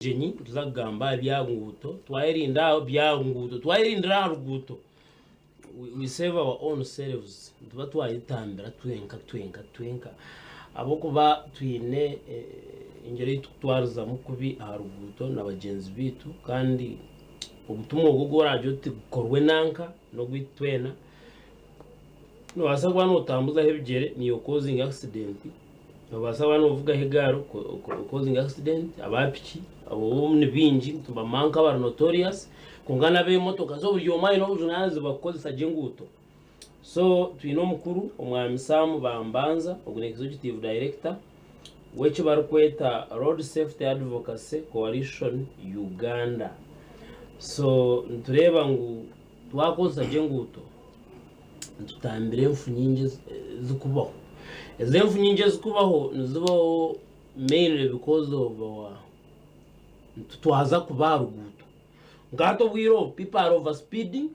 Obugyenyi nituza kugamba aha bya nguuto, twayerinda aha bya nguuto, twayerindira aha ruguuto, we save our own selves, nituba twayetambira twenka twenka twenka ahabw'okuba twine engyero ei turikutwarizamu kubi aha ruguuto na bagyenzi baitu kandi obutumwa obu obu oragire oti bukorwe nanka n'obwaitu twena, Noobaasa kuba nootambuzaho ebigyere niiwe okozinga accident, noobaasa kuba noovugaho egaari okozinga accident, aba piki abo bo ni baingi nitubamanya nk'abari notorious kwonka n'ab'emotoka so buri omwe aine obujunaanizibwa kukozesa gye enguuto. So twine omukuru omwami Sam Bambanza ogu ni executive director w'eki barikweta Road Safety Advocacy Coalition Uganda. So nitureeba ngu Twakozesa gye enguuto, nitutambira enfu nyingi ezirikubaho. Ezo enfu nyingi ezirikubaho nizibaho mainly because of our nitutwaza kubi aha ruguuto. Nka hati obwire obu people are over speeding,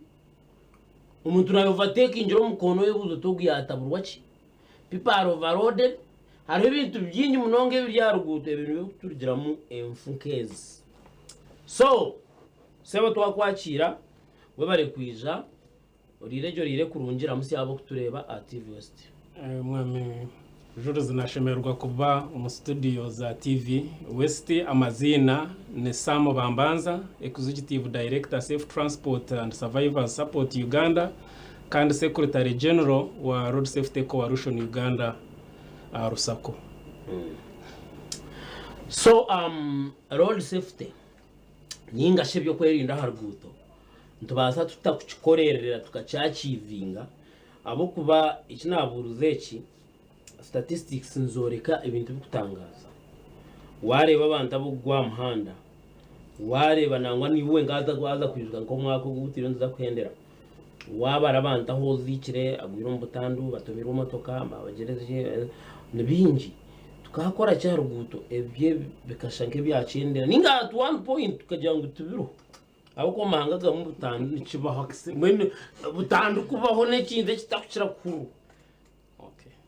omuntu na overtakingira omu koona oyebuuza oti ogu yataburwa ki? People are overloaded, hariho ebintu bingi munonga ebiri aha ruguuto ebyo nibyo birikuturugiramu enfu nk'ezi. So, Sebo twakwakiira, webare kwija, oriire gye oriire kurungi ramutsya abokutureeba aha TV West. Mwami Jules nashemererwa kuba omu studio za TV West. Amaziina ni Sam Bambanza, Executive Director Safe Transport and Survivors Support Uganda kandi Secretary General wa Road Safety Coalition Uganda RUSACO. So road safety Nainga shi eby'okwerinda aha ruguuto nitubaasa tuta kukikorerera tukakyakiivinga? Ahabw'okuba eki naabuurize eki, statistics nizooreka ebintu birikutangaaza. Waareeba abantu abarikugwa aha muhanda, waareeba nangwa naiwe wenka waaza kwijuka nk'omwaka ogu turiyo nituza kuhendera, waabara abantu ahu oziikire agwire omu butandu, batomirwe emotoka, ni bingi. Tukakora ki aha ruguuto ebyo bikashusha nk'ebyakyendera ninga at one point tukagira ngu tibiriho ahabw'okuba omu mahanga agamwe butandu nikibaho mbwenu butandu kubaho n'ekintu ekitarikukira kuhurwa.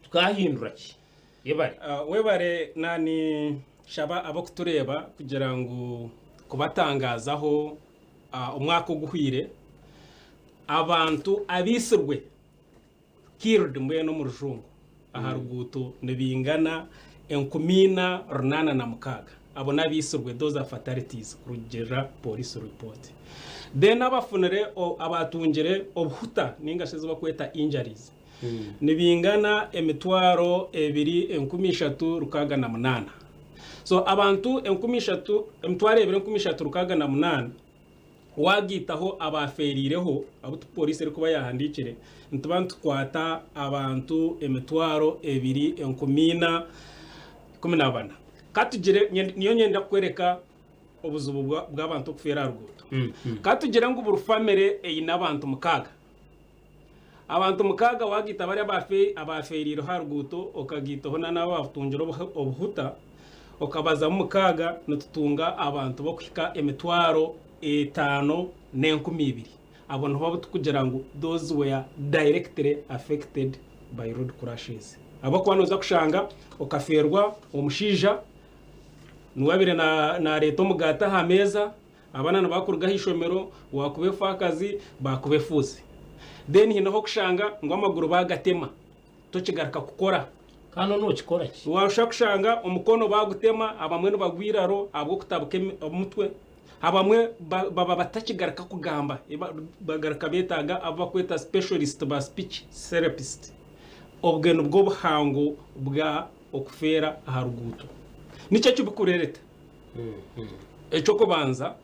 Tukahindura ki? Yebare. Webare nani shaba ab'okutureeba kugira ngu kubatangazaho omwaka oguhwire abantu abaitsirwe killed mbwenu omu rujungu aha ruguuto nibingana 4806 abo n'abaitsirwe those are fatalities kurugiirira police report then abafunire abatungire obuhuta ninga shi ezi barikweta injuries nibingana 23,608 so abantu 3000 23,608 Waagaitaho abaafeereireho abu poriisi erikuba yaahandiikire, nituba nitukwata abantu 24,014. Ka tugire, niyo nyenda kukworeka obuzibu bw'abantu okufeera aha ruguuto. Ka tugire ngu buri famire eine abantu mukaaga. Abantu mukaaga waagaita bari abaafeereireho aha ruguuto, okagaitaho n'abaatungire obuhuta, okabazamu mukaaga, nitutunga abantu b'okuhika 5002. Abo nibo abu turikugira ngu those were directly affected by road crashes. Ahabw'okuba nooza kushanga okafeerwa omushaija niwe abaire naareeta omugaati aha meeza, Abaana nibakuruga aha ishomero wakuba efaakazi bakuba efuuzi. Then haine ahu okushanga ngu amaguru baagatema tokigaruka kukora. Kandi onu okikora ki? Washusha kushanga omukono baagutema abamwe nibagwa eiraro ahabw'okutabuka omutwe. Abamwe baba batakigaruka kugamba bagaruka beetaaga abu barikweta specialist ba speech therapist. Obwe nibwo buhango bwa okufeera aha ruguuto. Niki ekirikureeta? Eky'okubanza,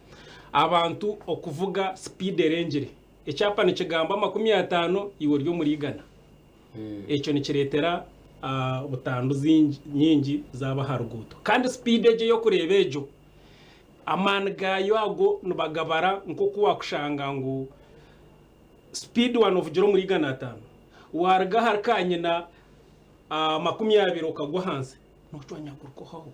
abantu okuvuga sipiidi erengire. Ekyapa nikigamba 50 iwe ori omuri igana. Ekyo nikireetera butandu nyingi zaaba aha ruguuto. Kandi sipiidi egyo ey'okureeba egyo, amaani gaayo ago nibagabara nk'oku waakushanga ngu sipiidi waaba noovugira omuri 105, waaruga ahari kaanyina 20 okagwa ahansi, Noocwanyaguruka ohaho.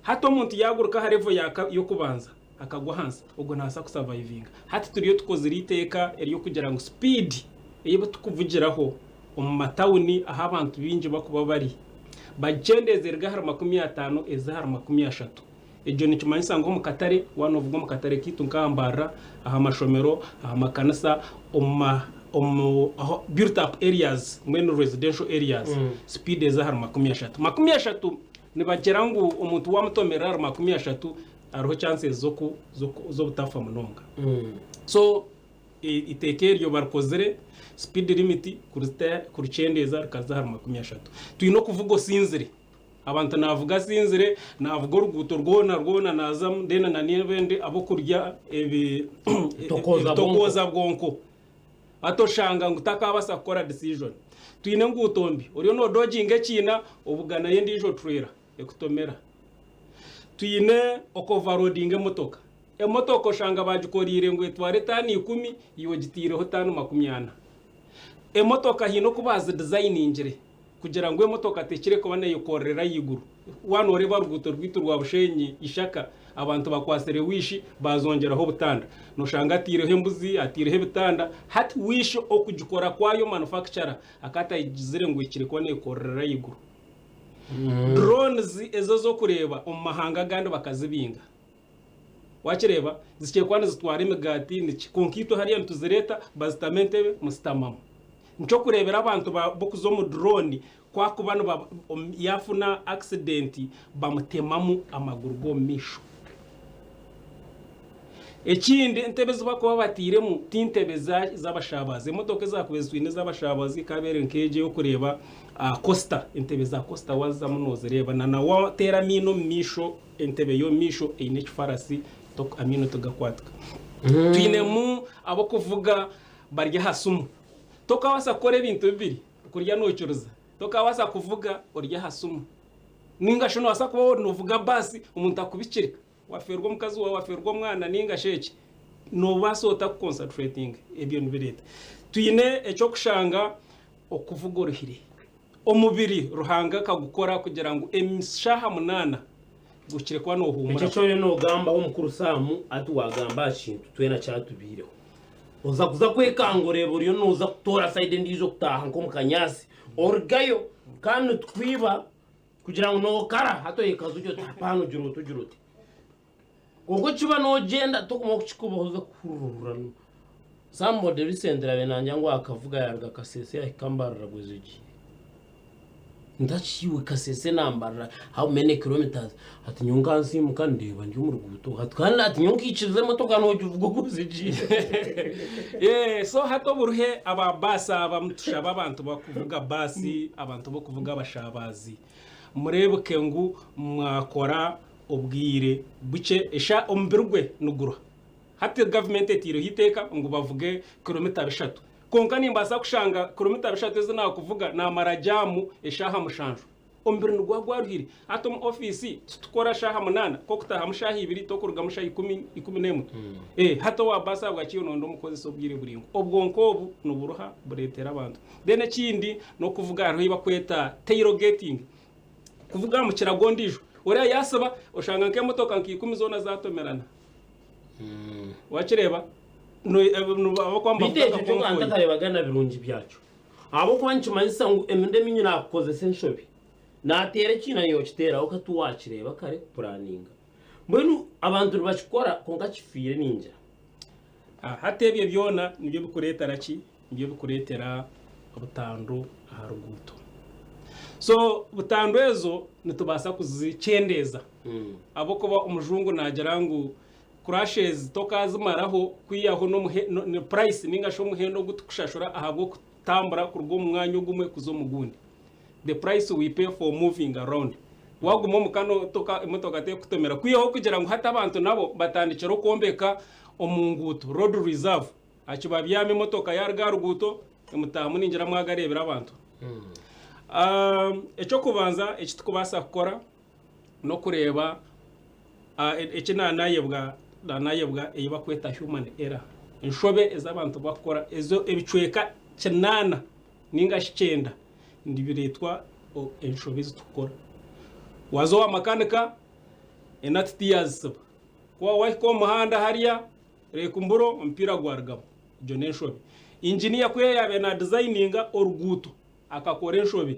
Hati omuntu yaaguruka aha level y'okubanza akagwa ahansi, ogwo naabaasa kusavayivinga. Hati turiyo tukozire eiteeka ery'okugira ngu sipiidi ei turikuvugiraho omu matawuni ahu abantu baingi barikuba bari, bagikyendeeze eruge ahari 50 eze ahari 30. Egyo nikimanyisa ngu omu katare, waaba noovuga omu katare kaitu nk'aha Mbarara, aha mashomero, aha makanisa, omu ma omu aho built up areas mbwenu residential areas, sipiidi eza ahari 30. 30 nibagira ngu omuntu waamutomerera ahari 30 hariho chances z'oku z'oku z'obutafa munonga. So eiteeka eryo barikozire speed limit kurita kurikyendeeza rikaza ahari 30. Twine okuvuga osinzire. Abantu naavuga asinzire, naavuga oruguuto rwona rwona naazamu then na n'ebindi ab'okurya ebi Ebitokooza bwonko. ebitokooza bwonko. Hati oshanga ngu takaabaasa kukora decision. Twine enguuto mbi, oriyo nodoginga ekiina obuganayo endiijo trailer ekutomera. Twine okovarodinga emotoka. Emotoka oshanga baagikoriire ngu etware taani ikumi, iwe ogitaireho taani 40. Emotoka haine oku baazidizayiningire kugira ngu emotoka tekire kuba neeyekorerera ahaiguru. Waaba nooreeba oruguuto rwaitu rwa Bushenyi Ishaka, abantu bakwatsire wiishi baazongyeraho obutanda. Nooshanga ataireho embuzi, ataireho ebitanda. Hati wiishi okugikora kwayo manufacturer akaba atagizire ngu ekire kuba neeyekorerera ahaiguru. Drones ezo ez'okureeba omu mahanga agandi bakazibinga. Wakireeba? Zikye kuba nizitwara emigaati niki, kwonka itwe hariya nituzireeta bazitamu entebe musitamamu. Nikyokureebera abantu b'okuza omu drone ku akuba niba yafuna accident bamutemamu amaguru g'omu maisho. Ekindi entebe ezi bakuba batairemu ti ntebe z'abashabazi. Emotoka ezakubaire zitwine ez'abashabazi ekaaba eri nk'egyo ey'okureeba coaster, entebe za coaster waazizamu noozireeba na na waateera amaino omu maisho Entebe y'omu maisho eine ekifarasi amaino tigakwatika. Twinemu ab'okuvuga bari aha simu. Tokabaasa kukora ebintu bibiri, kurya nookiriza. Tokabaasa kuvuga ori aha simu. Nainga shi noobaasa kuba noovuga baasi omuntu akubikire, waafeerwa omukazi waawe, waafeerwa omwana nainga shi eki. Noobaasa ota kukonsatereetinga? Ebyo nibireeta. Twine eky'okushanga okuvuga oruhire. Omubiri Ruhanga akagukora kugira ngu eshaaha munaana guhikire kuba Ekyo noohuumuraho. eki oriyo noogambaho mukuru Sam hati waagamba aha kintu twena kyatubaireho. Oza kuza kwekanga oreeba oriyo nooza kutoora sayidi endiijo kutaaha nk'omu kanyaatsi orugayo kandi nitukwiba kugira ngu nookara hati oyekaza ogira oti hapaana ogira oti ogira oti. Kwonka okiba noogyenda tokumanya oku kirikubaho oza kuhurira Somebody recently abaire nangira ngu akavuga yaruga Kasese yahika Mbarara Bwezogire. Ntakiiwe Kasese na Mbarara how many kilometers? Ati nyowe nkansiimuka ndeeba ndi omu ruguuto ati kandi ati nyowe nkaikiriza emotoka noogivuga oku ozigiire. Eh, so hati oburuhe aba baasi aba nitushaba abantu bakuvuga baasi, abantu bokuvuga abashabazi mureebeke ngu mwakora obwire bukye esha omubiri gwe niguruha. Hati gavumenti etaireho eiteeka ngu bavuge kilomita bishatu. Kwonka nimbaasa kushanga kilomita bishatu ezi naakuvuga naamara jaamu eshaaha mushanju. Omubiri niguba gwaruhire. Hati omu ofiisi titukora shaaha munaana, k'okutaahamu shaaha ibiri t'okurugamu shaaha ikumi, 11. Ee, hati owa baasi ahabwaki iwe nooyenda omukozese obwire buraingwa? Obwonko obu niburuha bureetera abantu. Then ekindi n'okuvuga hariho ei bakweta tailgating. Kuvuga aha mukira gw'ondiijo. Oriya yaasiba oshanga nk'emotoka nka ikumi zoona zaatomerana. Wakireeba? Beitu ekyo kyo nkaba ntakareebaga na birungi byakyo, ahabw'okuba nikimanyisa ngu emirundi emingi naakukozesa enshobi. Naateera ekiina naiwe okiteeraho ka tiwaakireeba kare kupuraninga. Mbwenu abantu nibakikora kwonka kifiire ningira. Hati ebyo byona nibyo bikureetera ki? Nibyo bikureetera butandu aha ruguuto. So butandu ezo nitubaasa kuzikyendeeza ahabw'okuba omujungu naagira ngu crashes tokaazimaraho kwihaho n'omuhe price ninga shi omuhendo ogu turikushashura ahabw'okutambura kuruga omu mwanya ogumwe kuza omu gundi. The price we pay for moving around. Waaguma omu ka emotoka terikukutomera kwihaho kugira ngu hati abantu nabo batandikire okwombeka omu nguuto, road reserve. Akibabyama emotoka yaruga aha ruguuto emutaahamu ningira mwagareebire abantu. Eky'okubanza eki turikubaasa kukora n'okureeba eki naanayebwa naanayebwa ei barikweta human error enshobe ezi abantu barikukora ezo ebicweka kinaana ninga shi kyenda nibireetwa enshobe ezi turikukora. Waaza owa makanika enati tiyaazisiba, ku waahika omu muhanda hariya Reeka omburo omupiira gwarugamu. Egyo n'enshobe. Inginiya ku yaabaire naadizayininga oruguuto, akakora enshobe.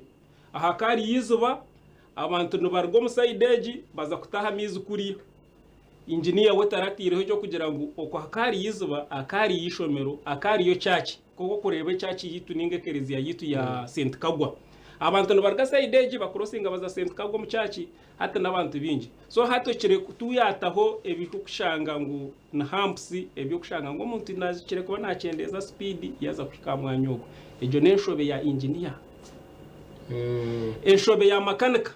Aha kaari y'eiziba, abantu nibaruga omu sayidi egi baza kutaha amaizi kuriya. Inginiya we tarataireho eky'okugira ngu okwo hakaba hariyo eiziba, hakaba hariyo eishomero, hakaba hariyo church. Nk'oku orikureeba echurch yaitu nainga ekereziya yaitu ya St. Kagwa. Abantu nibaruga sayidi egi bakurosinga baza St. Kagwa omu church, hati n'abantu baingi. So hati okire tuyataho ebirikushanga ngu ni humps, eby'okushanga ngu omuntu naakire kuba naakyendeeza sipiidi yaaza kuhika aha mwanya ogwo. Egyo n'enshobe ya inginiya. Enshobe ya makanika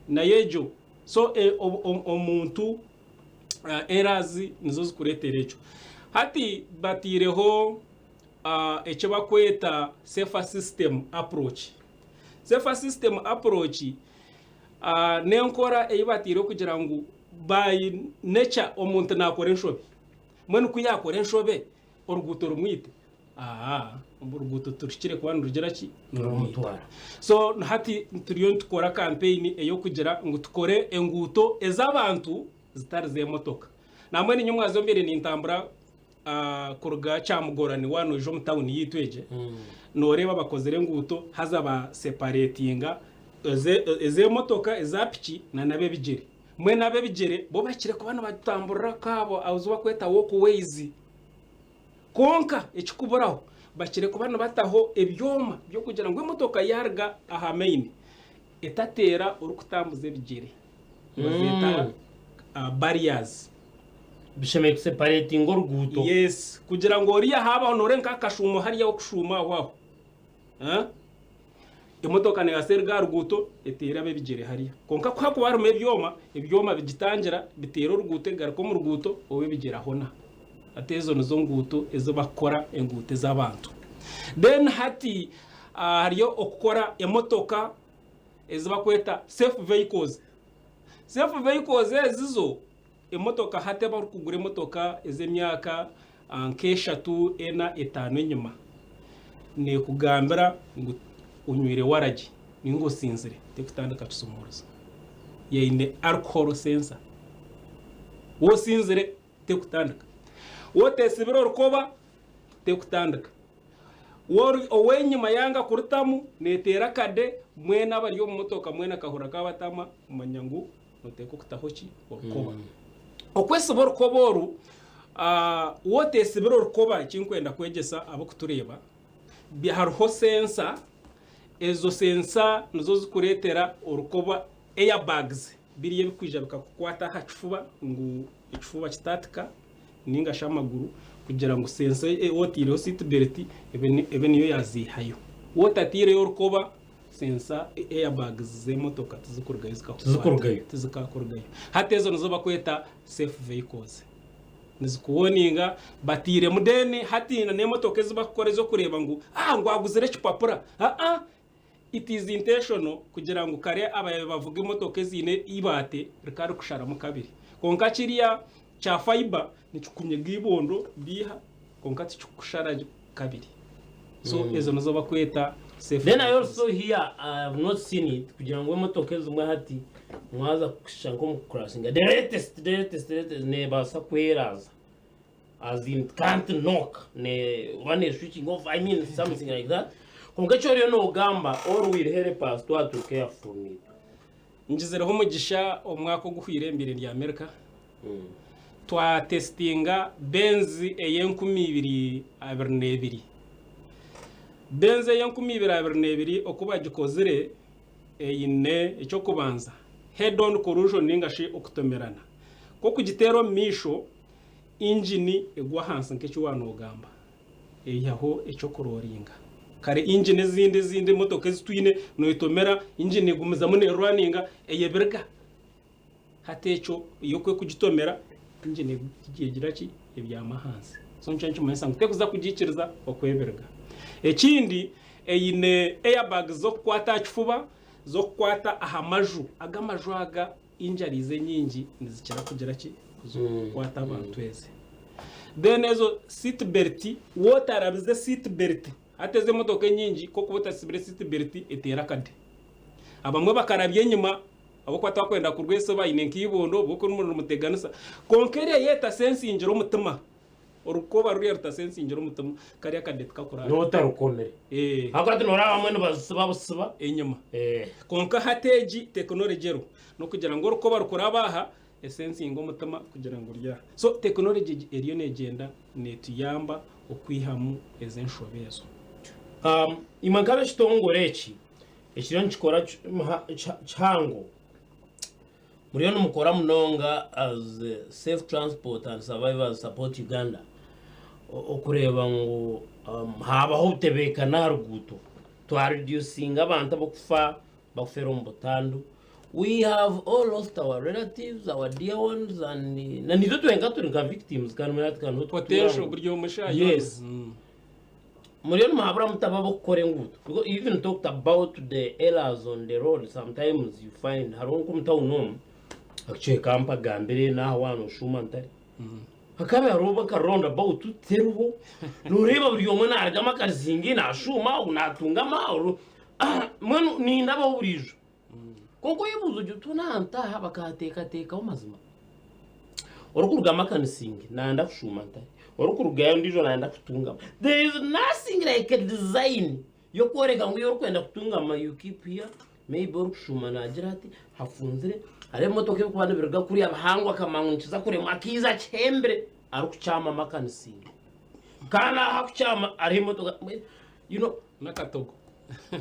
nayo egyo. So omuntu errors nizo zikureetera ekyo. Hati bataireho eki barikweta safer system approach. Safer system approach n'enkora ei bataireho kugira ngu by nature omuntu naakora enshobe. Mbwenu ku yaakora enshobe oruguuto rumwite, aa oruguuto tiruhikire kuba nirugira ki? Nirumwita. So hati turiyo nitukora kampeyini ey'okugira ngu tukore enguuto ez'abantu zitari z'emotoka. Nambwenu nyowe mwaza mbaire nintambura kuruga Kyamugorani waaba noija omu tawuni yaitu egi, nooreeba bakozire enguuto haza baseparetinga ez'emotoka, eza piki n'ab'ebigyere. Mbwenu ab'ebigyere bo bakire kuba nibatamburira akaabo ahu barikweta walk ways. Kwonka ekirikuburaho bakire kuba nibataho ebyoma by'okugira ngu emotoka yaaruga aha maini etateera orikutambuza ebigyere. Nibazeeta barriers. Bishemereire kuseparetinga oruguuto. Yes, kugira ngu oriya haabaho nooreeba nk'akashuumo hariya okushuuma aho aho. Emotoka neebaasa eruga aha ruguuto eteere ab'ebigyere hariya. Kwonka ku hakuba harimu ebyoma, ebyoma bigitangira biteera oruguuto egaruka omu ruguuto ow'ebigyere ahona. Hati ezo nizo nguuto ezi bakukora enguuto ez'abantu. Then hati hariyo okukora emotoka ezi bakweta safe vehicles. Safe vehicles ezi zo emotoka hati abarikugura emotoka ez'emyaka nk'eshatu, ena, etaano enyima, neekugambira ngu onywire waragi nainga osinzire terikutandika kisumuuruzo. Eine alcohol sensor. Waaba osinzire terikutandika. Waaba oteetsibire orukoba terikutandika. Ow'enyima yanga kurutamu neeteera akade mwena abari omu motoka mwena akahurira kaabatama kumanya ngu Noteekwa okutaho ki? Orukoba. Okwesiba orukoba oru, waaba oteesibire orukoba, eki ndikwenda kwegyesa abarikutureeba, hariho sensa, ezo sensa nizo zikureetera orukoba, airbags, biriya ebirikwija bikakukwata aha kifuba ngu ekifuba kitaatika nainga shi amaguru kugira ngu sensa waaba otaireho seat belt ebe niyo yaaziihayo. Waaba otataireyo orukoba, Sensa airbags z'emotoka tizikurugayo zikakukwata. Tizikurugayo. Tizikakurugayo. Hati ezo nizo bakweta safe vehicles. Nizikuwoninga batairemu then hati na n'emotoka ezi bakukora ez'okureeba ngu ah ngu aguzire ekipapura. Aa it is intentional kugira ngu kare abayabi bavuga emotoka eziine eibaate rikaba rikusharamu kabiri. Kwonka kiriya kya fiber nikikunyega eibondo riiha kwonka tikikushara kabiri. So ezo nizo bakweta safe Then I also hear, I have not seen it, kugira ngu emotoka ezimwe hati mwaza kushusha nk'omu kucrashinga the latest, the latest, the latest neebaasa kweraaza as in it can't knock ne oba ne switching off, I mean something like that. Kwonka eki oriyo noogamba all will help us twaba turi careful naitwe. Ngizireho omugisha omwaka oguhweire mbaire ndi America. Twatesitinga Benz ey'enkumi ibiri abiri n'ebiri. Benz ey'enkumi ibiri abiri n'ebiri oku bagikozire eine eky'okubanza head on collusion ninga shi okutomerana. Ku okugiteera omu maisho engine egwa ahansi nk'eki waaba noogamba eihaho eky'okuroringa. Kare engine ezindi ezindi emotoka ezi twine noyetomera engine egumizamu nerwaninga eyebiriga. Hati ekyo yo ku ekugitomera engine egira ki? Ebyama ahansi. So nikyo nikimanyisa ngu tekuza kugiikiriza okwebiriga. Ekindi eine airbags z'okukwata aha kifuba, z'okukwata aha maju. Aga amaju aga injuries enyingi nizikira kugira ki? Kukwata abantu ezi. Then ezo seat belt, waaba otarabize seat belt, hati ezi emotoka enyingi ku okuba otasibire seat belt eteera akade. Abamwe bakarabya enyima Ahabw'okuba twakwenda kurwesa oba aine nk'eibondo obwo ku nirumuteganisa. Kwonka eriya yo etasensingira omutima, orukoba ruriya rutasensingira omutima, kariya akade tikakuraara. N'otarukomire. Ahabw'okuba hati noreeba abamwe nibazisiba busiba. Enyima. Kwonka hati egi tekinologi eriho n'okugira ngu orukoba rukuraba aha. Esensinga omutima kugira ngu ori aha. So tekinologi egi eriyo negyenda netuyamba okwihamu ezo enshobe ezo. Imwe nk'ab'ekitongore eki ekiriyo nikikora kihango, muriyo nimukora munonga as Safe Transport and Survivors Support Uganda okureeba ngu haabaho obutebeekana aha ruguuto, twa reducinga abantu abarikufa bakufeera omu butandu. We have all lost our relatives, our dear ones and na nitwe twenka turi nka victims kandi mbwenu hati ka niho tukutuura Potential ngu buri omwe shaaha yoona. Yes. Muriyo nimuhabura muta abo ab'okukora enguuto? Because you even talked about the errors on the road sometimes you find hariho nk'omu town omu akicweka mpagambire n'aha waaba noshuuma ntare Hakaba hariho nka round about teriho noreeba buri omwe narugamu akazingi nashuuma ogu natungama oru mbwenu nindabaho buriijo kwonka oyebuuza oti twena ahantu aha bakahateekateekaho mazima orikurugamu akanisingi nayenda kushuuma ntare orikurugayo ondiijo nayenda kutungama there is nothing like a design y'okworeka ngu iwe orikwenda kutungama you keep here Maybe orikushuuma naagira ati, Hafunzire, hariho ebimotoka ebirikuba nibiruga kuriya bihango akamanya ngu nikiza kuremwa akaija akihembire arikukyamamu akanisinga. Kandi ahu arikukyama hariho emotoka you know, N'akatogo.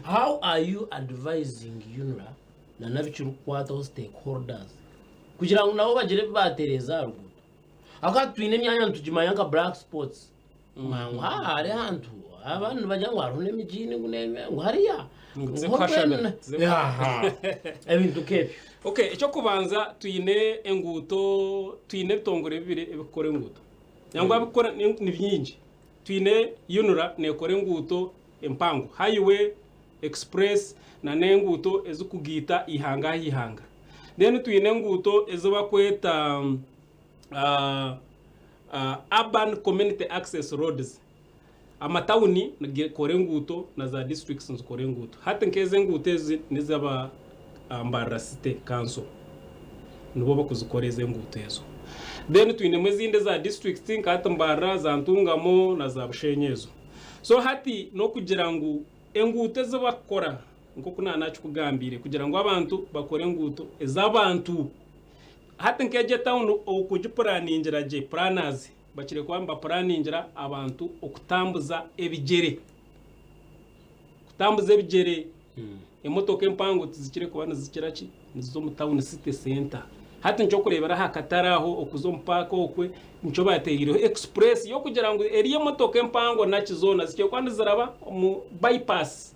how are you advising UNRA na n'abikirikukwataho stakeholders kugira ngu nabo bagire ebi baatereeza aha ruguuto? Ahabw'okuba twine emyanya nitugimanya nka black spots. Ngu hariho ahantu abandi nibagira ngu hariho n'emigiini ngu n'emi- ngu hariya. Ngu tuze Ngu kuhashabira, hariho tuze kuha- Aha. Ebintu nk'ebyo. Okay, ekyokubanza twine enguuto, twine ebitongore bibiri ebikukora enguuto. Nangwa ebikukora ni ni bingi. Twine UNRA neekora enguuto empango, highway, express na n'enguuto ezikugaita eihanga aha ihanga. Then twine enguuto ezi bakweta ah, Urban Community Access Roads, amatawuni nigakora enguuto na za districts nizikora enguuto. Hati nk'ezi enguuto ezi n'ezaba Mbarara City Council nibo bakuzikora ezi enguuto ezo. Then twinemu ezindi eza districts nka hati Mbarara, za Ntungamo na za Bushenyi ezo. So hati n'okugira ngu enguuto ezi bakukora nk'oku naanakikugambiire kugira ngu abantu bakore enguuto ez'abantu. Hati nk'egyo etawuni okugipuraningira gye, planners bakire kuba nibapuraningira abantu okutambuza ebigyere, kutambuza ebigyere, emotoka empango tizikire kuba nizikira ki, niziza omu tawuni city centre. Hati nikyo orikureebera aha katare aho okuza omu paaka okwe nikyo batereireho express y'okugira ngu eriyo emotoka empango naki zoona zikire kuba niziraba omu bypass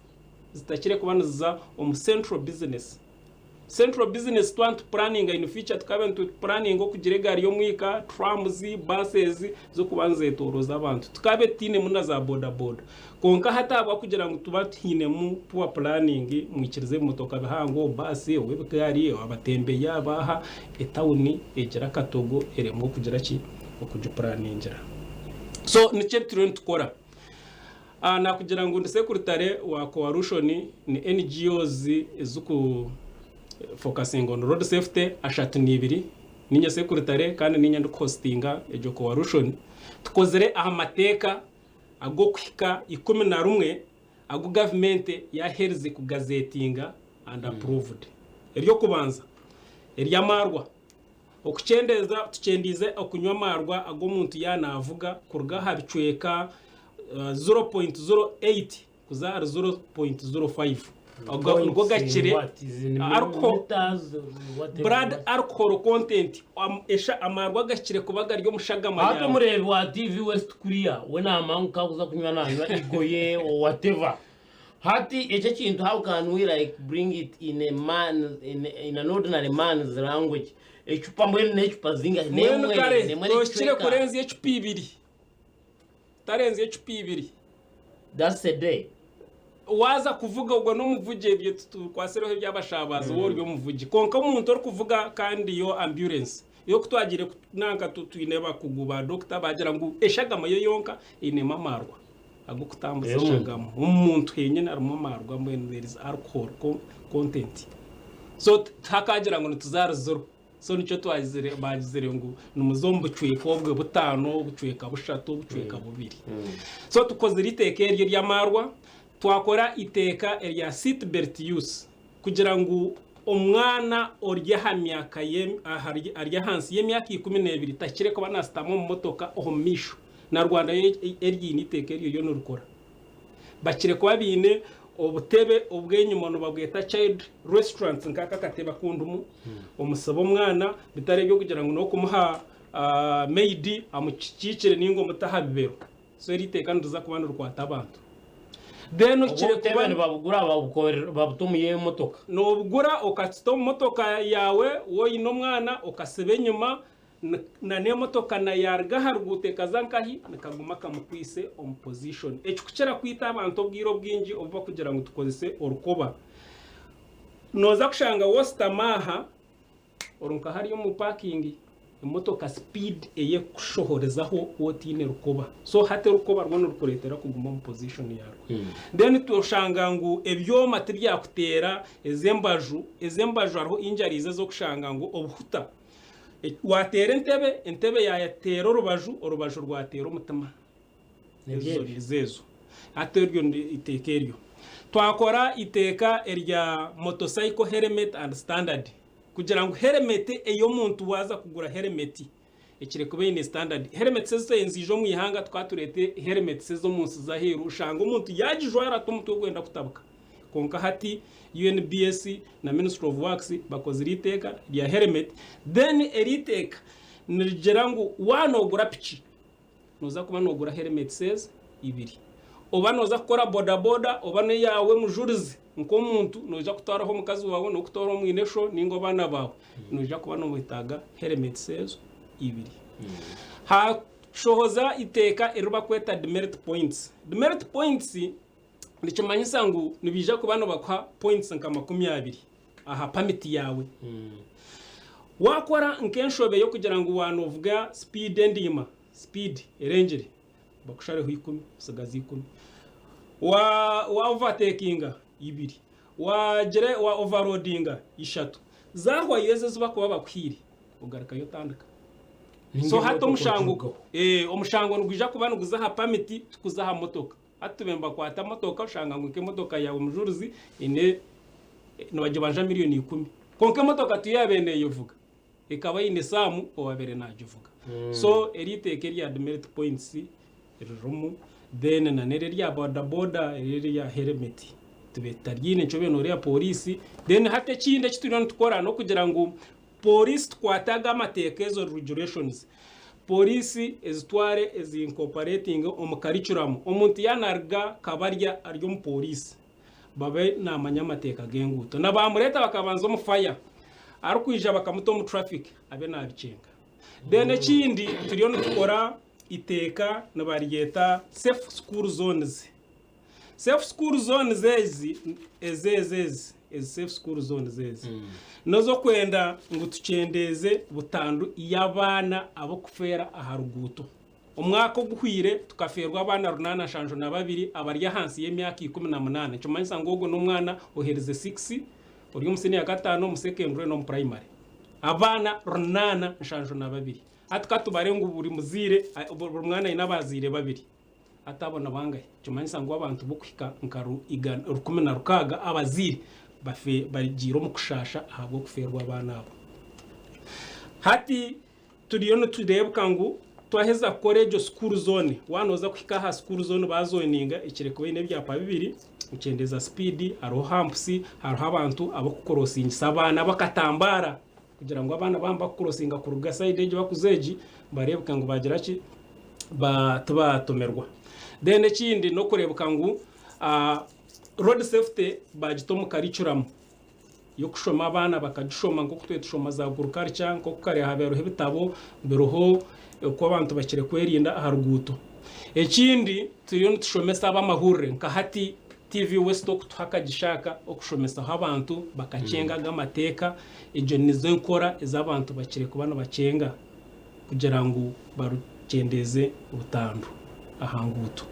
zitakire kuba niziza omu central business. Central business twaba nitupuraninga in future tukabe nitupuraninga okugira egaari y'omwika, trams, buses z'okuba nizetoroza abantu. Tukabe tutainemu na za boda boda. Kwonka hati ahabw'okugira ngu tuba tuhainemu poor planning, mwikirize ebimotoka bihango, baasi, ow'ebigaari, abatembeyi aba aha, etawuni egira akatogo eremwa okugira ki? Okugipuraningira. So nikyo ebi turiyo nitukora. Nakugira ngu ndi sekuritare wa coalition ni NGOs eziku focusinga on road safety 32 ninye sekuritare kandi ninye ndiku hostinga egyo coalition. Tukozire aha mateeka ag'okuhika 11 agu gavumenti yaherize kugazetinga and approved. Ery'okubanza ery'amaarwa. Okukyendeeza, Tukyendiize okunywa amaarwa agu omuntu yaaba naavuga kuruga aha bicweka 0.08 kuza ahari 0.05. Ago nigo gakire blood alcohol content, amaarwa agahikire kuba gari omu shagama Hati yaawe. omureebi wa TV West kuriya we naamanya ngu kakuza kunywa nanywa igoye or whatever. Hati ekyo ekintu how can we like bring it in a man in, in an ordinary man's language ecupa mbwenu n'ecupa zingahi Mbwenu n'emwe kare n'emwe tohikire n'ekicweka kurenzya ecupa ibiri. Tarenzya ecupa ibiri. That's a day. Waaza kuvuga ogwo n'omuvugi ebyo tutukwasireho eby'abashabazi wowe ori omuvugi. Kwonka omuntu orikuvuga kandi yo ambulance yo ku twagiire nanka twine abakugu ba doctor baagira ngu eshagama yo yonka einemu amaarwa. Ag'okutambuza eshagama omu muntu henyine harimu amaarwa mbwenu there is alcohol content so tihakagira ngu nituza ahari zero so nikyo twagizire bagizire ngu nimuza omu bucweka obwe butaano obucweka bushatu obucweka bubiri so tukozire iteeka eryo ery'amaarwa twakora iteeka erya seat belt use kugira ngu. Omwana ori aha myaka ari ahansi y'emyaka 12 takire kuba naasitama omu motoka omu maisho. Na Rwanda yo eryaine eiteeka eryo ryo nirikora. Bakire kuba baine obutebe obw'enyima nibabweta child restaurants nk'aka akatebe aku ndimu, omusibe omwana bitari eby'okugira ngu n'okumuha maid amukikiikire nainga omute aha bibero. So eri iteeka niriza kuba nirikwata abantu. Then Obwo okire obutebe kuba nibabugura babuta omu y'emotoka. Nobugura okakita omu motoka yaawe woine omwana okasiba enyima na n'emotoka na yaruga aha ruguuto ekaza nkahi nikaguma kamukwise omu position. Ekikukira kwita abantu obwire obwingi obu bakugira ngu tukozese orukoba noza kushanga wositama aha Ori nka hariya omu parking emotoka speed eyekukushohorezaho wotaine rukoba so hati orukoba rwo nirukuretera kuguma omu position yarwo then toshanga ngu ebyoma tibyakuteera ezembaju ezembaju hariho injuries ezokushanga ngu obuhuta wateera entebe entebe yateera orubaju orubaju rwateera omutima. Nibyo ebyo. Ezo ezo. Hati eryo ni iteeka eryo. Twakora iteeka erya motorcycle helmet and standard kugira ngu helmet ey'omuntu waaza kugura helmet ekire kuba eine standard. Helmets ezi niziija omu ihanga tukaba tureeta helmets ez'omu nsi z'aheeru oshanga omuntu yaagijwara ati omutwe gwenda kutabuka. Kwonka hati UNBS na Ministry of Works bakozire iteeka rya helmet then eri iteeka nirigira ngu waaba noogura piki Nooza kuba noogura helmets ezi ibiri. Oba nooza kukora bodaboda oba n'eyaawe mujurizi nk'omuntu noija kutwaraho omukazi waawe n'okutwaraho mwine sho nainga abaana baawe noija kuba noetaaga helmets ezo ibiri. Haashohoza eiteeka eri barikweta demerit points. Demerit points nikimanyisa ngu nibaija kuba nibakuha points nka 20 aha pamiti yaawe. Waakora nk'enshobe y'okugira ngu waanovuga sipiidi endiima, speed erengire, bakushareho ikumi osigaze ikumi. Wa wa overtakinga ibiri, waagira wa overloadinga ishatu, zaahwayo ezo ezi barikuba bakuhaire, ogarukayo otandika. So hati omushango omushango nigwija kuba niguza aha pamiti tikuza aha motoka. Hati tube nibakwata motoka oshanga ngu nk'emotoka yaawe mujurizi eine nibagibanja miriyoni ikumi kwonka emotoka tiyo yaabaire neeyevuga ekaba eine Sam owaabaire naagivuga. So eri iteeka erya demerit points ririmu then na n'eri erya boda boda eri erya helmet tube tutaryine nikyo obaire nooreeba pooriisi then hati ekindi eki turiyo nitukora n'okugira ngu pooriisi tukwate aga amateeka ezo regulations Pooriisi ezitware ezi incorporatinge omu curriculum. Omuntu yaaba naruga Kabarya ari omu pooriisi babe naamanya amateeka g'enguuto. Na baamureeta bakabanza omu fire, arikwija bakamuta omu traffic abe naabikyenga. Then ekindi turiyo nitukora eiteeka nibaryeta safe school zones. Safe school zones ezi ezi ezi ezi ezi safe school zones ezi n'ez'okwenda ngu tukyendeeze butandu y'abaana ab'okufeera aha ruguuto. Omwaka oguhweire tukafeerwa abaana runaana nshanju na babiri abari ahansi y'emyaka 18 nikimanyisa ngu ogwo n'omwana oherize six, ori omu siniya kataano, omu secondary n'omu primary. Abaana 872. Hati ka tubare ngu buri muzaire buri mwana aine abazaire babiri. Hati abo ni bangahi? Nikimanyisa ngu abantu b'okuhika nka 1600 abazaire bagiire omu kushaasha ahabw'okufeerwa abaana abo. Hati turiyo nitureebeka ngu twaheza kukora egyo school zone, waaba nooza kuhika aha school zone baazoninga ekireka oine ebyapa bibiri, okyendeeza sipiidi, hariho humps, hariho abantu ab'okukorosingisa abaana bakatambaara kugira ngu abaana baaba nibakukurosinga kuruga sayidi egi bakuza egi bareebeke ngu baagira ki tibaatomerwa. Then ekindi n'okureebeka ngu road safety baagita omu curriculum y'okushoma abaana bakagishoma nk'oku twaba nitushoma za agriculture nk'oku kare haabaire hariho ebitabo biriho oku abantu bakire kwerinda aha ruguuto. Ekindi turiyo nitushomesa ab'amahurire nka hati TV West okutuha akagisha aka okushomesaho abantu bakakyenga aga amateeka, egyo nizo enkora ezi abantu bakire kuba nibakyenga kugira ngu barukyendeeze butandu aha nguuto.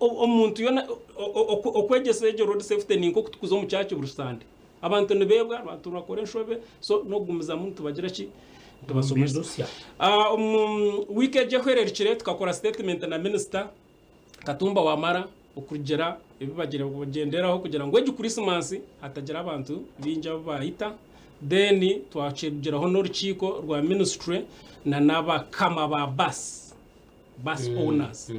Omuntu yoona okwegyesa egyo road safety ni nk'oku turikuza omu church buri Sande. Abantu nibeebwa, abantu nibakora enshobe, so n'okugumizamu nitubagira ki? Nitubasomesa. Omu wiiki egi ehwererukire tukakora statement na minisita Katumba Wamara. okugira ebi bagyenderaho kugira ngu egi Christmas hatagira abantu baingi abu baayita. Then twakigiraho n'orukiiko rwa ministry na n'abakama ba bus, bus owners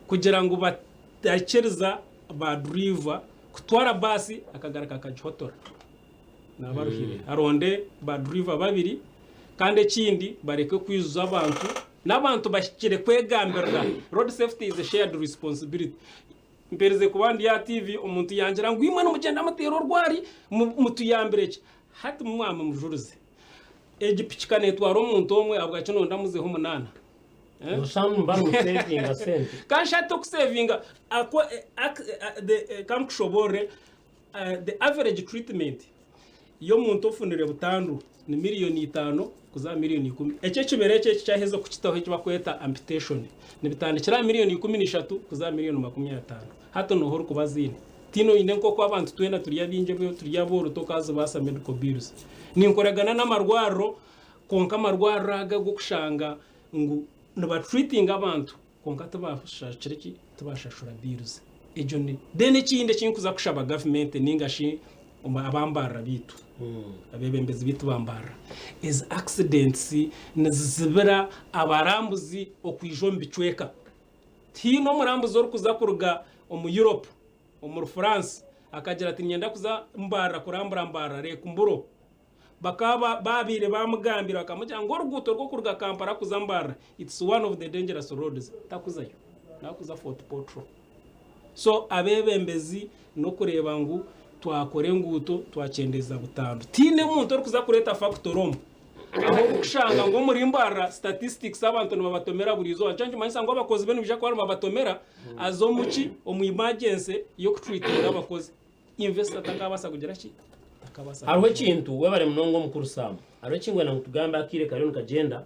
kugira ngu batakiriza ba driver kutwara baasi akagaruka akagihotora. Naaba aruhire aronde ba driver babiri kandi ekindi bareke kwijuza abantu n'abantu bahikire kwegambirira. Road safety is a shared responsibility. Mperize kuba ndi aha TV omuntu yangira ngu imwe nimugyenda muteera orwari mutuyambire ki? Hati mwaba mujurize. Egi piki ka neetwara omuntu omwe ahabwaki nonda muzeho munaana? Eh? Noshanga nimuba nimusevinga sente. Kandi hati okusevinga ka nkushoboorore the average treatment y'omuntu ofunire butandu ni miriyoni itaano kuza aha miriyoni ikumi. Eki ekibero eki ekikyaheza okukitaho eki barikweta amputation nibitandikira aha miriyoni 13 kuza aha miriyoni 50. Hati nooha orikuba aziine? Tihaine oine nk'oku abantu twena turi abaingi turi abooro tokaazibaasa medical bills. Ninkoragana n'amarwariro kwonka amarwariro aga ag'okushanga ngu nibatreatinga abantu Kwonka tibashakire ki? Tibashashura bills. Egyo ni then ekindi eki nkuza kushaba government ninga shi abambarira biitu, abebembezi biitu bambarira, ezi accidents nizizibira abarambuzi okwija omu bicweka. Tihaine omurambuzi orikuza kuruga omu Europe, omuri France akagira ati niinyenda kuza Mbarara kurambura Mbarara reka mburo. Bakaba baabaire baamugambira bakamugira ngu oruguuto rw'okuruga Kampala kuza Mbarara it's one of the dangerous roads takuzayo nakuza Fort Portal. So abeebembezi n'okureeba ngu twakora enguuto twakyendeeza butandu. Tihaine muntu orikuza kureeta factory omu ahu orikushanga ngu omuri Mbarara statistics abantu nibabatomera buri izooba. Nikyo nikimanyisa ngu abakozi be nibaija kuba nibabatomera aze omu ki? Omu emergency y'okutreatinga abakozi. Investor takabaasa kugira ki? Takabaasa Hariho ekintu, webare munonga omukuru Sam. Hariho eki nkwenda ngu tugambe akaire kariyo nikagyenda.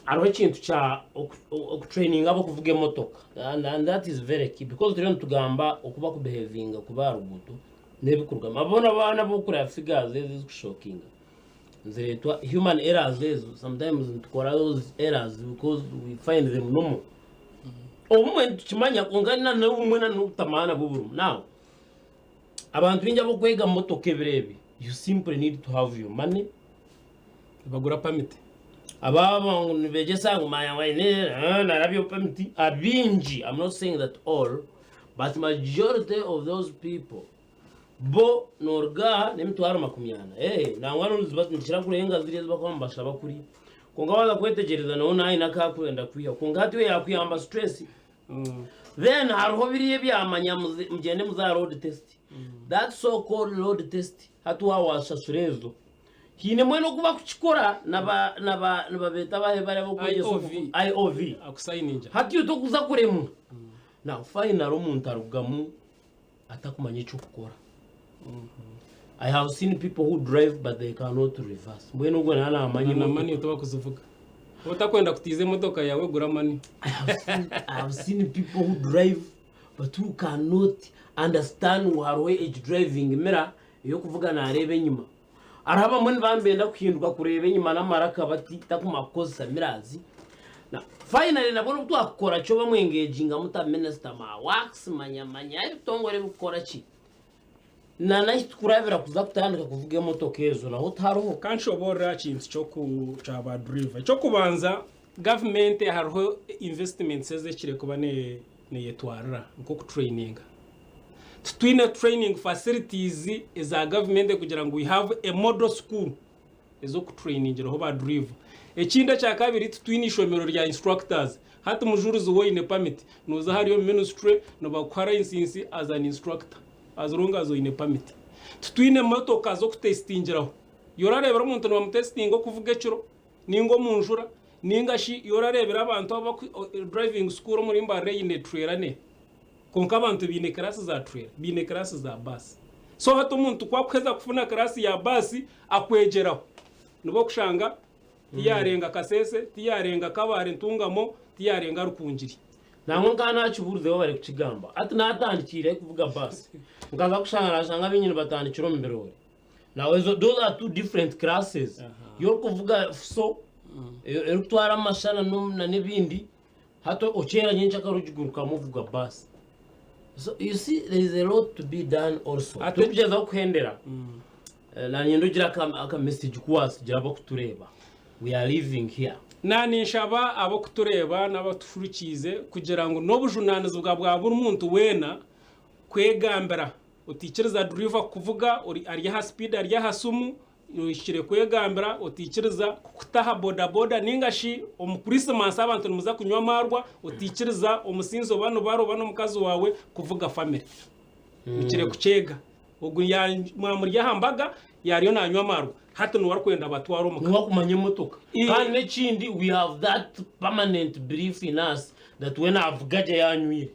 Hariho ekintu kya okutraininga ab'okuvuga emotoka and, and that is very key because turiyo nitugamba oku bakubehavinga kuba aha ruguuto n'ebikurugamu. Abo boona boona abu orikureeba figures ezo ezikushockinga nizireetwa human errors ezo sometimes nitukora those errors because we find them normal. Obumwe nitukimanya kwonka na n'obumwe na n'obutamanya nabwo burimu. Now, abantu baingi ab'okwega motoka ebiro ebi, you simply need to have your money. Nibagura pamiti. Abaaba ngu nibegyesa ngu manya ngu aine narabya pamiti, abaingi, I'm not saying that all, but majority of those people bo noruga aha n'emitwaro 40, eh nangwa niziba nizikira kurenga ziriya ezi barikuba nibashaba kuriya. Kwonka waaza kwetegyereza nawe naaba aine aku arikwenda kwihaho kwonka hati we yaakuyamba stress. Then hariho biriya ebya manya mugyende muze aha road test. That so called road test hati waaba waashashura ezo, haine mbwenu oku barikukikora naba naba nibabeeta bahe bariya ab'okwegyesa IOV. IOV. Akusayiningira. Hati iwe torikuza kuremwa. Now finally omuntu arugamu atakumanya eky'okukora. I have seen people who drive but they cannot reverse. Mbwenu ogwo naaba naamanya Na emotoka. mani tobakuzivuga. Otakwenda kutiiza emotoka yaawe gura mani. I have seen people who drive but who cannot understand ngu hariho egi driving mirror ey'okuvuga naareeba enyima. Hariho abamwe nibaba nibenda kuhinduka kureeba enyima n'amaraka bati takumara kukozesa mirrors. Na finally nabwo n'obu twakukora ki oba mwengeginga muta minister ma works manya manya ebitongore ebikukora ki na n'ahi tukurabira kuza kutandika kuvuga emotoka ezo naho tihariho. Ka nshoboorore aha kintu ky'oku kya ba duriva. Eky'okubanza gavumenti hariho investments ezi ekire kuba neyetwarira nk'okutureyininga. Titwine training facilities eza gavumenti kugira ngu we have a model school ez'okutureningiraho ba duriva. Ekindi ekyakabiri titwine ishomero rya instructors. Hati mujurizi waaba oine pamiti nooza hariya omu ministry nibakuha license as an instructor as long as oine pamiti. Titwine motoka z'okutesitingiraho. Yorareebera omuntu nibamutesitinga okuvuga ekiro ninga omu njura ninga shi yorareebera abantu abu driving school omuri Mbarara eine trailer ne Kwonka abantu baine kiraasi za trailer, baine kiraasi za baasi. So hati omuntu ku akuheza kufuna kiraasi ya baasi, akwegyeraho. Nibwo okushanga tiyarenga Kasese, tiyarenga Kabale Ntungamo, tiyarenga Rukungiri. Nangwa nkaba nakibuurize bo barikukigamba. Hati natandikiire kuvuga baasi, nkaza kushanga nashanga abaingi nibatandikira omu biroore. Now ezo those are two different classes. Yorikuvuga fuso, erikutwara amashana n'ebindi. Hati okyera nyenkyakare ogigurukamu ovuga baasi. So you see there is a lot to be done also. Ate- Turikugyezaho kuhendera eh, nanye ndogira aka, aka message ku wasigira abakutureeba. We are living here. Na ninshaba ab'okutureeba n'abatuhurikiize kugira ngu n'obujunanizibwa bwa buri muntu weena kwegambira. Otaikiriza duriiva kukuvuga ori ari aha sipiidi ari aha simu, ohikire kwegambira, otaikiriza kukuta aha bodaboda nainga shi omu Krisimansi abantu nimuza kunywa amaarwa, otaikiriza omusinzi oba nibara oba n'omukazi waawe kuvuga famire. Mukire kukyega. Ogu mwamuri aha mbaga yaariyo naanywa amaarwa, hati niwe arikwenda abatware omuka. Niwe akumanya emotoka. Ii. Kandi n'ekindi we have that permanent belief in us that we naavuga gye yaanywire.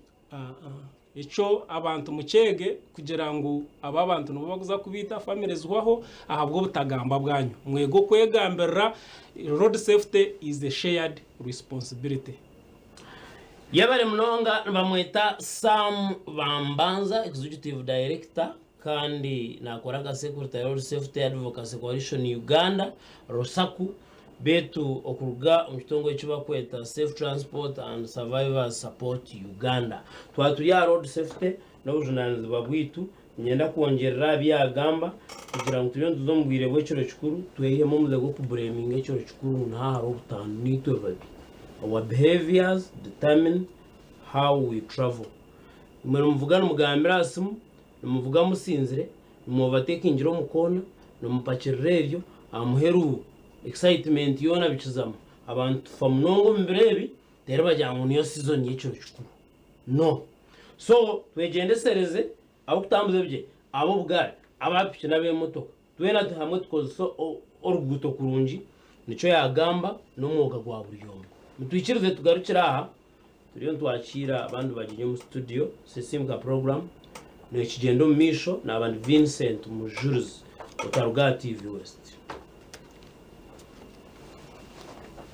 Ekyo abantu mukyege kugira ngu aba abantu nibo bakuza kubaita family zihwaho ahabw'obutagamba bwanyu. Mwege okwegambirira, road safety is a shared responsibility. Yebare munonga nibamweta Sam Bambanza Executive Director kandi nakora nka Secretary Road Safety Advocacy Coalition Uganda, ROSACU, beitu okuruga omu kitongore eki barikweta Safe Transport and Survivors Support Uganda. Twaba turi aha Road Safety n'obujunanizibwa bwaitu, niinyenda kwongyerera aha bi yaagamba kugira ngu turiyo nituza omu bwire bw'ekiro kikuru tweyihemu omuze gw'okubureeminga ekiro kikuru ngu niho hariho obutandu naitwe babi. Our behaviours determine how we travel. Imwe nimuvuga nimugambira aha simu, nimuvuga musinzire, nimuovatekingira omu koona, nimupakirira eryo, aha muheru excitement yoona bikizamu. Abantu tufa munonga omu biro ebi, reero bagira ngu niyo season y'ekiro kikuru. No. So twegyendesereze ab'okutambuza ebigyere, ab'obugaari, aba piki n'ab'emotoka, twena hamwe tukozese oruguuto kurungi, nikyo yaagamba n'omwoga gwa buri omwe. Mutwikirize tugarukire aha. Turiyo nitwakiira abandi bagyenyi omu studio, Sisiimuka program nekigyenda omu maisho, naaba ni Vincent Mujurizi otaruga aha TV West.